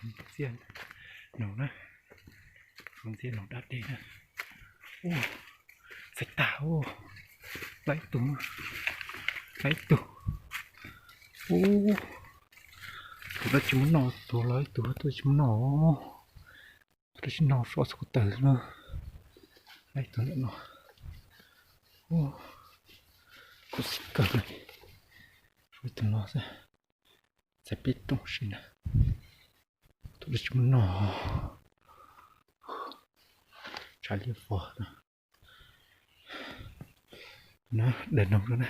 Ntxiab no na, ntxiab no dab deb na. Ua, txais tag ua, lab ib tug, lab ib tug. Ua, tus dab tsi muab noj, tus lab ib tug tus dab tsi muab noj, tus dab tsi noj so txog kuv taws na. Lab ib tug ntawm no, ua, khuv xim kawg li. So ib tug no xwb, txais peb rooj si na. Tus dab tsi muab noj, tshav liab vog na. Daws noog rau na.